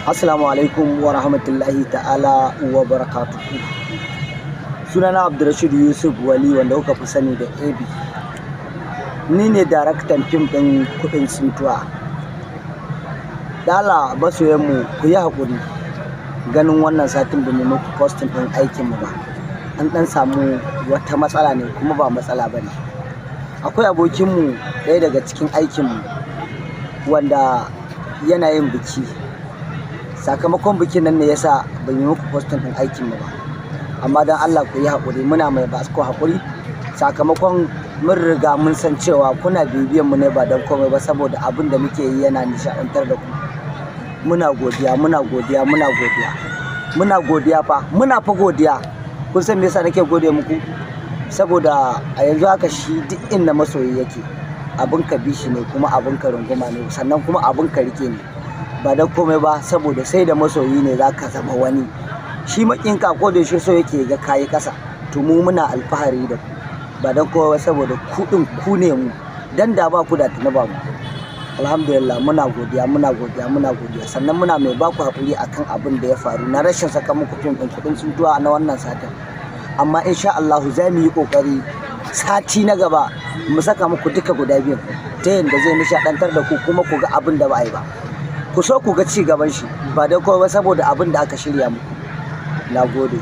Assalamu alaikum wa rahmatullahi ta'ala wa barakatuhu. Sunana Abdulrashid Yusuf Wali, wanda kuka fi sani da AB. Ni ne daraktan fim ɗin Kuɗin Tsintuwa. Dala masoyanmu, ku yi haƙuri ganin wannan satin ba mu muku posting ɗin aikinmu ba. An ɗan samu wata matsala ne, kuma ba matsala ba ne. Akwai abokinmu ɗaya daga cikin aikinmu wanda yana yin biki. Sakamakon bikin nan ne yasa ban yi muku posting ɗin aikinmu ba. Amma don Allah ku yi haƙuri, muna mai ba ku haƙuri, sakamakon mun riga mun san cewa kuna bibiyan mu ne ba don komai ba, saboda abin da muke yi yana nishaɗantar da ku. Muna godiya, muna godiya, muna godiya. Muna godiya fa, muna fa godiya. Kun san me yasa nake gode muku? Saboda a yanzu haka shi duk inda masoyi yake, abin ka bi shi ne, kuma abin ka runguma ne, sannan kuma abin ka rike ne. Ba don komai ba, saboda sai da masoyi ne za ka zama wani. Shi maƙinka ko da yaushe so yake ga kayi ƙasa. To mu muna alfahari da ku. Ba don komai ba, saboda ku ɗin ku ne mu. Dan da ba ku, da tuni ba mu. Alhamdulillah, muna godiya, muna godiya, muna godiya. Sannan muna mai ba ku haƙuri akan abin da ya faru na rashin saka muku fim ɗin Kuɗin Tsintuwa na wannan satin. Amma insha Allahu za mu yi ƙoƙari sati na gaba mu saka muku duka guda biyun, ta yanda zai nishaɗantar da ku, kuma ku ga abin da ba a yi ba. Ku so ku ga ci gaban shi, ba don komai ba, saboda abin da aka shirya muku. Na gode.